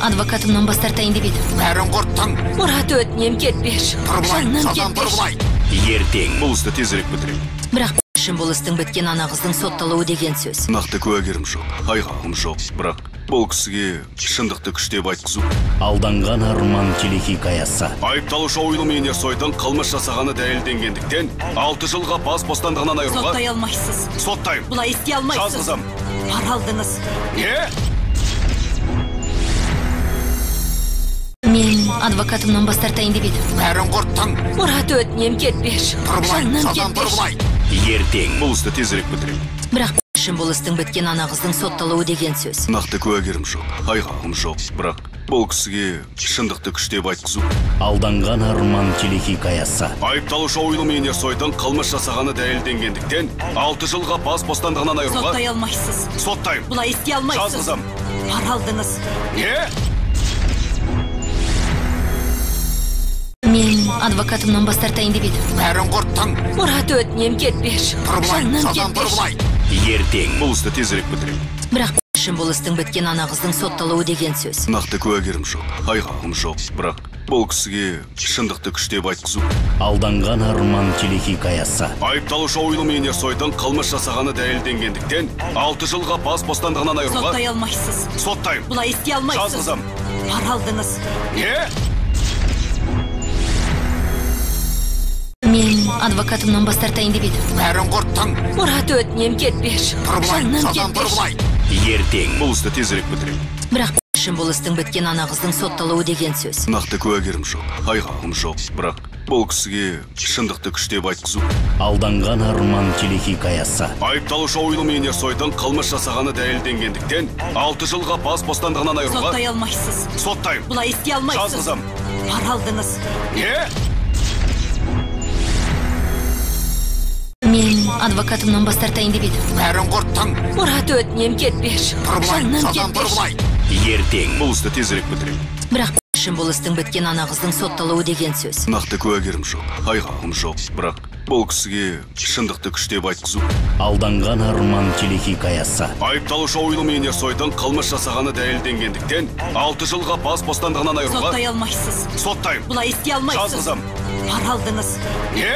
Адвокатымнан бас тартайын деп едім. Бәрін құрттың. Мұрат, өтінем, кетпеші. Тұр былай, Жаным, сатан, тұр кетпеші. былай. Ертең. Бұл істі тезірек бітірем. Бірақ үшін бұл істің біткен ана қыздың сотталуы деген сөз. Нақты куәгерім жоқ, айғағым жоқ, бірақ бұл кісіге шындықты күштеп айтқызу. Алданған арман телехикаясы. Айыпталушы Ойлым Ерсойдың қылмыс жасағаны дәлелденгендіктен 6 жылға бас бостандығынан айыруға Соттай алмайсыз. Соттаймын. Бұлай істей алмайсыз. Жазғызам. Пара алдыңыз. Не? Мен адвокатымнан бас тартайын деп едім. Бәрін құрттың. Мұрат, өтінем, кетпеші. Тұр былай, Жаным, сатан, тұр кетпеші. былай. Ертең. Бұл істі тезірек бітірем. Бірақ үшін бұл істің біткен ана қыздың сотталуы деген сөз. Нақты куәгерім жоқ, айғағым жоқ, бірақ бұл кісіге шындықты күштеп айтқызу. Алданған арман телехикаясы. Айыпталушы Ойлым Ерсойдың қылмыс жасағаны дәлелденгендіктен 6 жылға бас бостандығынан айыруға Соттай алмайсыз. Соттаймын. Бұлай істей алмайсыз. Жазғызам. Пара алдыңыз. Не? Мен адвокатымнан бас тартайын деп едім. Бәрін құрттың. Мұрат, өтінем, кетпеші. Тұр былай, Жаным, сатан, тұр кетпеші. былай. Ертең. Бұл істі тезірек бітірем. Бірақ үшін бұл істің біткен ана қыздың сотталуы деген сөз. Нақты куәгерім жоқ, айғағым жоқ, бірақ бұл кісіге шындықты күштеп айтқызу. Алданған арман телехикаясы. Айыпталушы Ойлым Ерсойдың қылмыс жасағаны дәлелденгендіктен 6 жылға бас бостандығынан айыруға Соттай алмайсыз. Соттаймын. Бұлай істей алмайсыз. Жазғызам. Пара алдыңыз. Не? Мен адвокатымнан бас тартайын деп едім. Бәрін құрттың. Мұрат, өтінем, кетпеші. Тұр былай, Жаным, сатан, тұр кетпеші. былай. Ертең. Бұл істі тезірек бітірем. Бірақ үшін бұл істің біткен ана қыздың сотталуы деген сөз. Нақты куәгерім жоқ, айғағым жоқ, бірақ бұл кісіге шындықты күштеп айтқызу. Алданған арман телехикаясы. Айыпталушы Ойлым Ерсойдың қылмыс жасағаны дәлелденгендіктен 6 жылға бас бостандығынан айыруға Соттай алмайсыз. Соттаймын. Бұлай істей алмайсыз. Жазғызам. Пара алдыңыз. Не? Мен адвокатымнан бас тартайын деп едім. Бәрін құрттың. Мұрат, өтінем, кетпеші. Тұр былай, Жаным, сатан, тұр кетпеші. былай. Ертең. Бұл істі тезірек бітірем. Бірақ үшін бұл істің біткен ана қыздың сотталуы деген сөз. Нақты куәгерім жоқ, айғағым жоқ, бірақ бұл кісіге шындықты күштеп айтқызу. Алданған арман телехикаясы. Айыпталушы Ойлым Ерсойдың қылмыс жасағаны дәлелденгендіктен 6 жылға бас бостандығынан айыруға Соттай алмайсыз. Соттаймын. Бұлай істей алмайсыз. Жазғызам. Пара алдыңыз. Не?